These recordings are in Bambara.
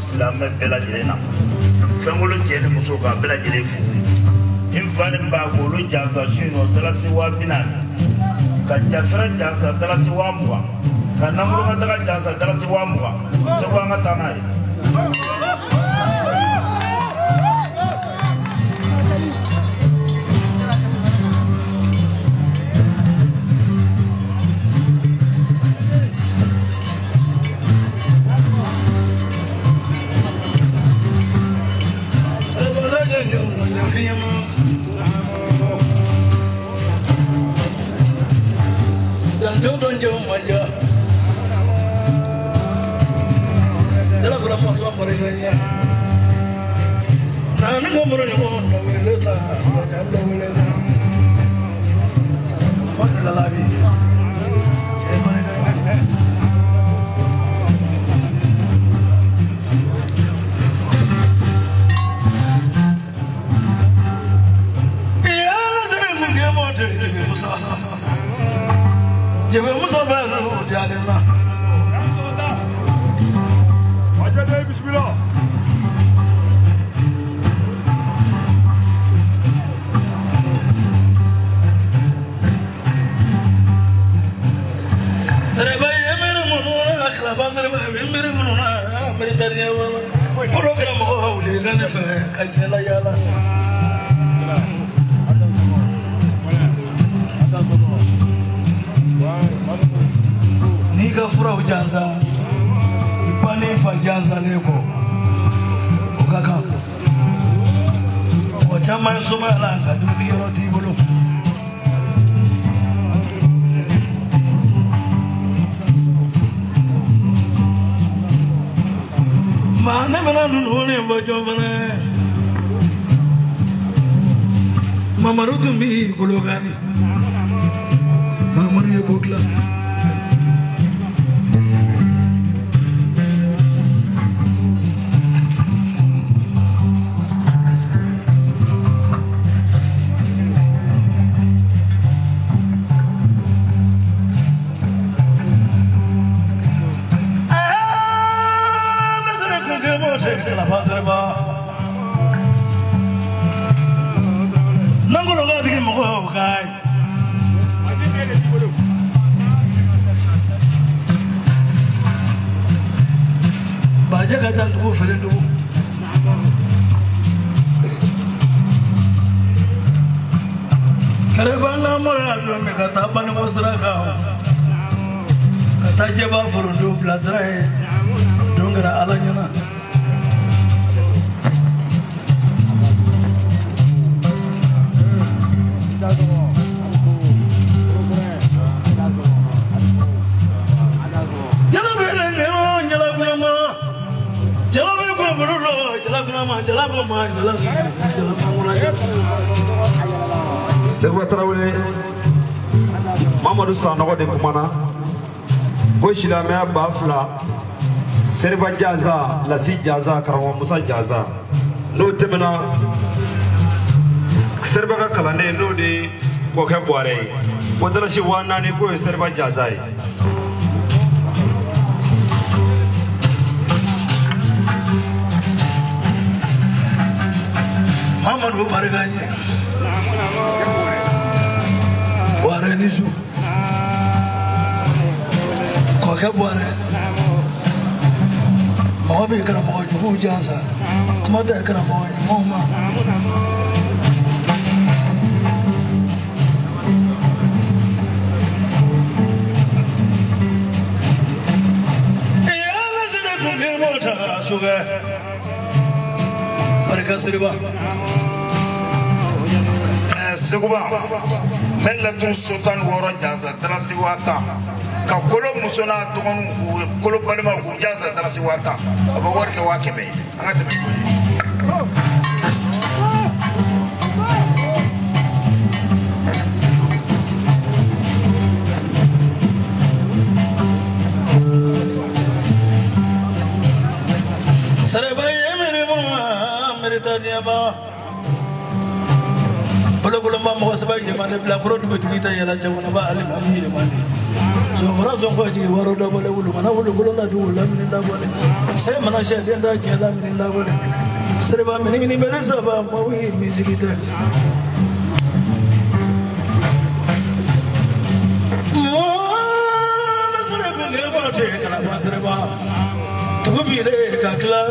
Silamɛ bɛɛ lajɛlen na fɛnkolo cɛ ni muso ka bɛɛ lajɛlen fo n fa ni ba k'olu jansa su in o dalasi 40,000 ka jafɛrɛ jansa dalasi 20,000 ka nankuru ka daga jansa dalasi 20,000 segu an ka taa n'a ye. Kalaban Seriba bɛ miiri minnu na miiri tariya wala kolo kɛra mɔgɔ wuli ka ne fɛ ka diɲɛ la yaala. N'i ka furaw jansa i ba n'i fa jansalen kɔ o ka kan. Mɔgɔ caman ye somaya la nka dumuni yɔrɔ t'i bolo. Maa ne bɛna ninnu ni fɔ jɔn fana ye. Mamadu tun b'i Kolokani. Mamadu ye ko dilan. Bajɛ ka taa dugu fɛlɛ dugu. Kɛrɛfɛ mɔgɔ y'a dɔn ka taa Banikɔ sira kan ka taa jɛba foronto bilasira ye don kɛra Ala ɲɛna. Seguba Tarawele Mamadu Sanɔgɔ de kumana ko silamɛya 2000 Seriba Jansa Lasi Jansa Karamɔgɔ Musa Jansa n'o tɛmɛna Seriba ka kalanden n'o de ye Kɔkɛ Buwarɛ ye ko dalasi 4000 k'o ye Seriba Jansa ye. Mamadu barika ɲɛ Buwarɛ ni su Kɔkɛ Buwarɛ mɔgɔ bɛ karamɔgɔ juguw jansa kuma tɛ karamɔgɔ ɲumanw ma. Barika Seriba. Seguba n bɛ laturu so 16 jansa dalasi 10,000 ka kolo muso n'a dɔgɔninw k'u kolo balimaw k'u jansa dalasi 10,000 a bɛ wari kɛ 100,000 ye an ka tɛmɛ. Seriba ye miiri mun na miiri tɛ diɲɛ ban. Bolokolonba mɔgɔ saba yemande bilakoro dugutigi tɛ yɛlɛ cɛkɔrɔba alimami yemande. Sɔnfara sɔnkɔ jigi waro dabɔle wulu mana wulu kolon la dugu lamini dabɔle. Sɛ mana sɛden da diɲɛ lamini dabɔle. Seriba minimini bɛlɛ saba mawi misigi tɛ. Mɔɔ Seriba kɛ tɛ Kalaban Seriba. Dugu bilen ka tila.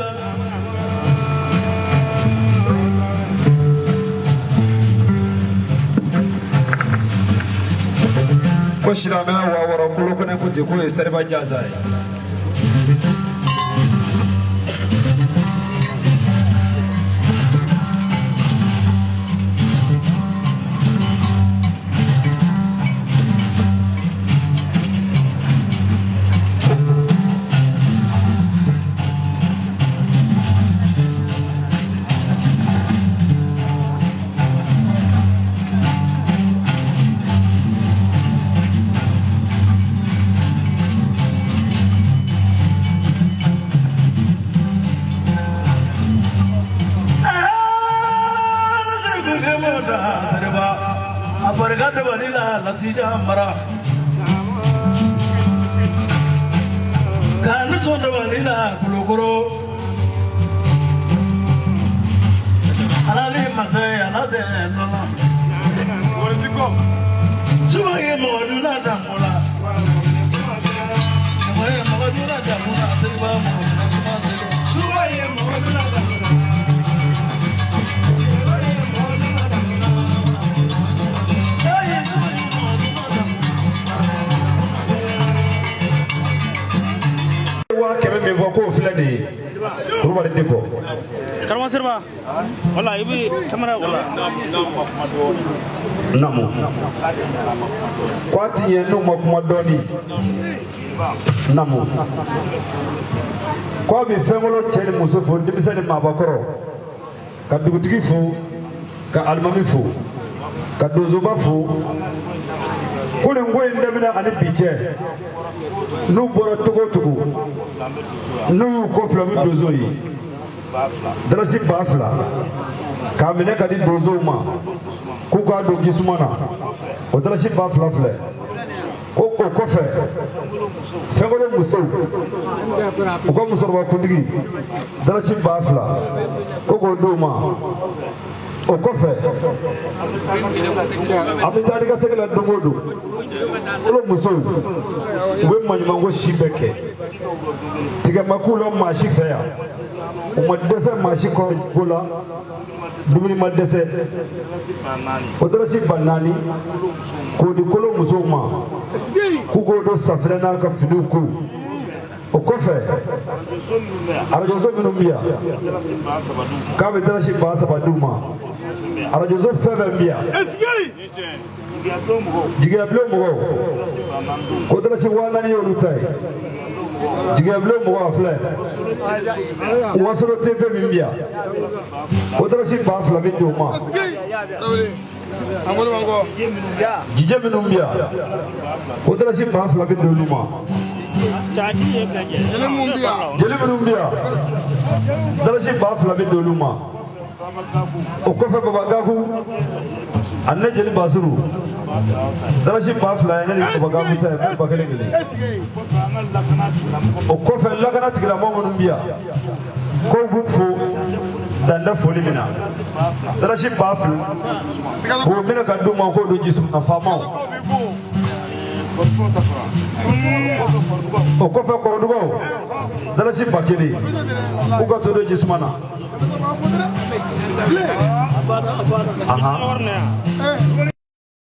Ko silamɛya 6000 kolo kɔnɛ ko ten k'o ye Seriba Jansa ye. A barika dabali la latija mara k'a nisɔn dabali la Kulukoro Ala ni masa ye Ala tɛ lɔnna suba ye mɔgɔ dunna danko la mɔgɔ ye mɔgɔ dunna danko. min fɔ k'o filɛ nin ye Kulubali Diko. Karamɔgɔ Seriba, wala i bɛ kamera wala. Namu. Ko a ti ɲɛ n'u ma kuma dɔɔni. Namu. Ko a bɛ fɛnkolo cɛ ni muso fo, denmisɛn ni maabakɔrɔ, ka dugutigi fo, ka alimami fo, ka donsoba fo. Ko nin ko in daminɛ ani bi cɛ, n'u bɔra togo o togo, n'u y'u kɔ filɛ, u bɛ donso ye. Dalasi 2000 k'a minɛ ka di donsow ma k'u k'a don jisuma na, o dalasi 2000 filɛ. Ko o kɔfɛ, fɛnkolo musow, u ka musokɔrɔba kuntigi, dalasi 2000 ko k'o d'u ma. O kɔfɛ, an bɛ taa ni ka segin la don o don. Olu musow, u bɛ maɲumanko si bɛɛ kɛ, tigɛ ma k'u la maa si fɛ yan, u ma dɛsɛ maa si kɔrɔ la, dumuni ma dɛsɛ. O dalasi 4000 k'o di kolo musow ma k'u k'o don safinɛ n'a ka finiw ko. O kɔfɛ, arajoso minnu bɛ yan, k'a bɛ dalasi 3000 d'u ma. Arajoso fɛn fɛn bɛ yan, jigiyabilen mɔgɔw, ko dalasi 4000 y'olu ta ye. Jigiyabilen mɔgɔw, a filɛ, Wasolo TV min bɛ yan, ko dalasi 2000 bɛ di o ma. Jijɛ minnu bɛ yan, ko dalasi 2000 bɛ di olu ma. Jeli minnu bɛ yan, dalasi 2000 bɛ di olu ma. O kɔfɛ, Baba Gaku ani ne jeli Basuru, dalasi 2000 ye ne ni Baba Gaku ta ye, 1000 kelen. O kɔfɛ, lakana tigilamɔgɔ minnu bɛ yan, k'o b'u fo dan tɛ foli min na, dalasi 2000 k'o minɛ ka d'u ma k'o don jisuma faamaw. O kɔfɛ, kɔrɔdugaw, dalasi 1000 k'u ka to don jisuma na. Ahan.